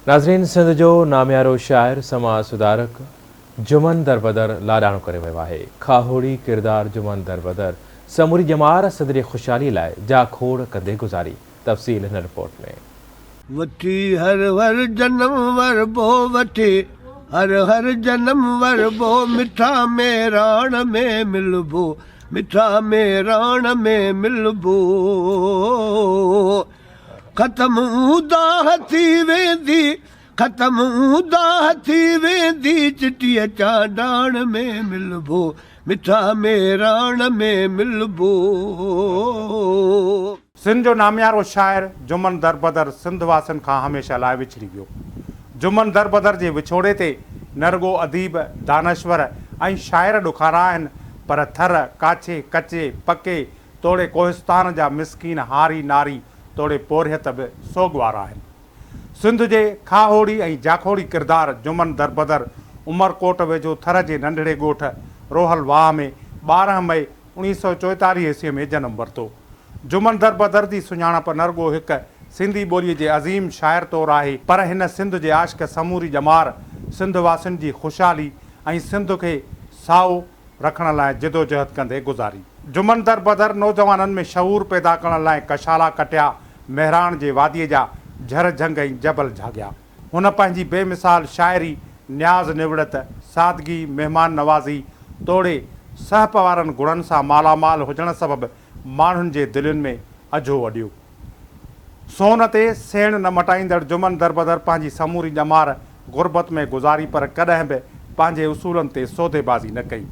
ناظرين سنڌ جو ناميارو شاعر سماج سڌارڪ جمن دربدر لاڏاڻو ڪري ويو آهي. کاهوڙي ڪردار جمن دربدر سموري ڄمار سنڌ جي خوشحالي لاء جاکوڙ ڪندي گذاري. تفصيل هن رپورٽ ۾. وٺي هر هر جنم وربو وٺي هر هر جنم وربو مٺا ميراڻ ۾ ملبو مٺا ميراڻ ۾ ملبو. ختم اونداهه ٿي ويندي، ختم اونداهه ٿي ويندي، چٽيء چانڊاڻ ۾ ملبو، مٺا ميراڻ ۾ ملبو. سنڌ جو ناميارو شاعر جمن دربدر سنڌ واسين کان هميشه لاء وڇڙي ويو. جمن دربدر جي وڇوڙي تي نه رڳو اديب، دانشور ۽ شاعر ڏکارا آهن پر ٿر، ڪاڇي، ڪچي، پڪي، توڙي ڪوهستان جا مسڪين هاري ناري توڙي پورهيت به سوڳوار آهن. سنڌ جي کاهوڙي ۽ جاکوڙي ڪردار جمن دربدر عمرڪوٽ ويجهو ٿر جي ننڍڙي ڳوٺ روحل واهه ۾ 12 مئي 1944 عيسوي ۾ جنم ورتو. جمن دربدر جي سڃاڻپ نه رڳو هڪ سنڌي ٻوليء جي عظيم شاعر طور آهي پر هن سنڌ جي عاشق سموري ڄمار سنڌ واسين جي خوشحالي ۽ سنڌ کي سائو رکڻ لاء جدوجهد ڪندي گذاري. جمن در بدر نوجوانن ۾ شعور پيدا ڪرڻ لاء ڪشالا ڪٽيا، مهراڻ جي واديء جا جهر جهنگ ۽ جبل جهاڳيا. هن پنهنجي بي مثال شاعري، نياز نوڙت، سادگي، مهمان نوازي توڙي سهپ وارن گڻن سان مالا مال هجڻ سبب ماڻهن جي دلين ۾ اجهو اڏيو. سون تي سيڻ نه مٽائيندڙ جمن دربدر پنهنجي سموري ڄمار غربت ۾ گذاري پر ڪڏهن به پنهنجي اصولن تي سوديبازي نه ڪئي.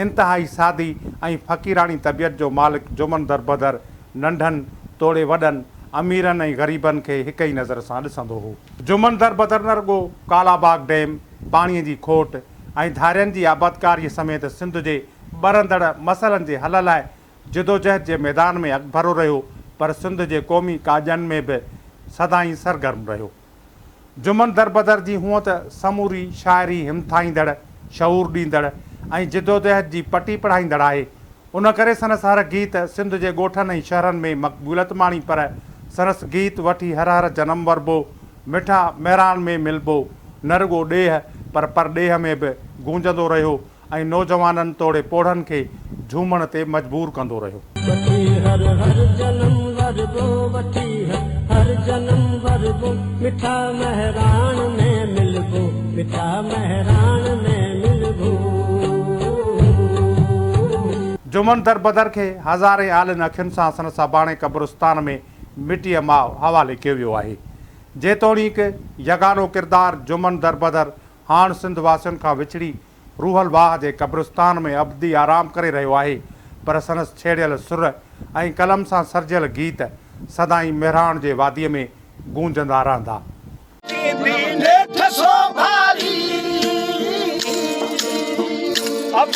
انتهائي سادي ۽ فقيراڻي طبيعت جو مالڪ جمن دربدر ننڍن توڙي وڏن، اميرن ۽ غريبن کي هڪ ئي نظر سان ڏسندو هو. جمن دربدر نه رڳو ڪالاباغ ڊيم، پاڻي جي کوٽ ۽ ڌارين جي آبادڪاريء سميت سنڌ جي ٻرندڙ مسئلن جي حل لاء جدوجهد جي ميدان ۾ اڳڀرو رهيو پر سنڌ جي قومي ڪاڄن ۾ به سدائين سرگرم رهيو. جمن دربدر جي هونء ته سموري شاعري همٿائيندڙ، شعور ڏيندڙ ۽ جدوجهد جي پٽي پڙهائيندڙ آهي، ان ڪري سندس هر گيت سنڌ جي ڳوٺن ۽ شهرن ۾ مقبوليت ماڻي پر سندس گيت وٺي هر هر جنم وربو، مٺا مهراڻ ۾ ملبو نه رڳو ڏيهه پر پرڏيهه ۾ به گونجندو رهيو ۽ نوجوانن توڙي پوڙهن کي جهومڻ تي مجبور ڪندو رهيو. وٺي هر هر جنم وربو وٺي هر هر جنم وربو مٺا مهراڻ ۾ ملبو مٺا مهراڻ ۾ ملبو. جمن دربدر کي هزارين آلين اکين سان سندس اباڻي قبرستان ۾ مٽيء ماء حوالي ڪيو ويو آهي. جيتوڻيڪ يگانو ڪردار جمن دربدر هاڻ سنڌ واسين کان وڇڙي روحل واهه جي قبرستان ۾ ابدي آرام ڪري رهيو آهي، پر سندس ڇيڙيل سر ۽ قلم سان سرجيل گيت سدائين مهراڻ جي واديء ۾ گونجندا رهندا. ٿيندي نيٺ سوڀاري،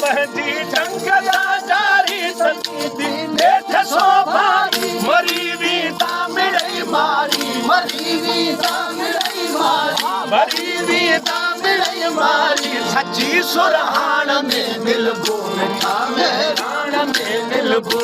پنهنجي جنگ جا جاري ٿيندي نيٺ سوڀاري، مري ويندا مڙئي ماري، مري ويندا مڙئي ماري. مري ويندا مڙئي ماري، سچي سرهاڻ ۾ ملبو، مٺا مهراڻ ۾ ملبو.